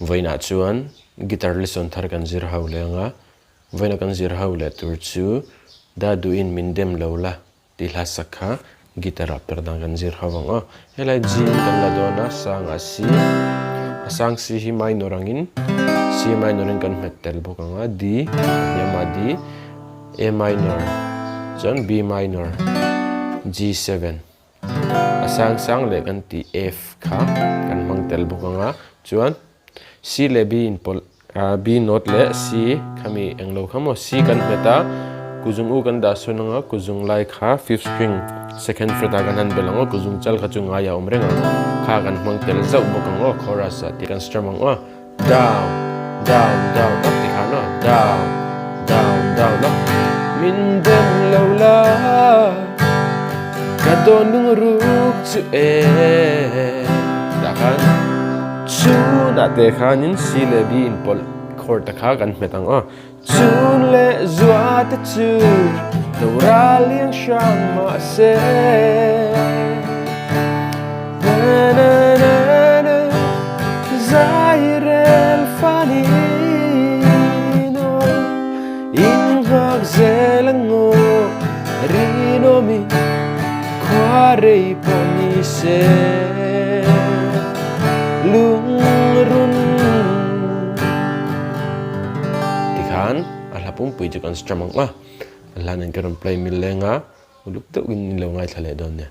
Vawiinah chuan guitar lesson thar kan zir ho leh ang a, vawiina kan zir ho leh tur chu Da duhin min dem lo la tih hla sak kha guitar ah per dan kan zir ho ang aw. Helai G kan la dawn a, sang ah C, a sang C hi minor angin C minor in kan hmet tel bawk ang a, D a hniam ah D, A minor chuan B minor, G7. A sang sang leh kan tih F kha kan hmang tel bawk ang a, chuan C leh B inpawlh ah B note leh C khami englo kha maw C kan hmet a, kuzung u kan dah sawn ang a, kuzung lai kha fifth string second fret ah kan han belh ang aw, kuzung chal kha chu ngai a awm reng ang, kha kan hmang tel zauh bawk ang aw chorus ah tih kan strum ang aw, down down down up ti khan aw, down down down up min dem lo la ka dawn lung ruk chu e tah khan chhunah te khanin C leh B inpawlh chord te kha kan hmet ang aw chhun leh zua te chu lo ral liang hrang mahse na na na na zai rel fani nawi inghak zel ang aw rinawmi khua rei pawh ni se lungrun. Tikhan a hla pumpui chu kan strum ang a, a hla nen ka rawn play mil leng a, uluk deuhin in lo ngaithla leh dawn nia.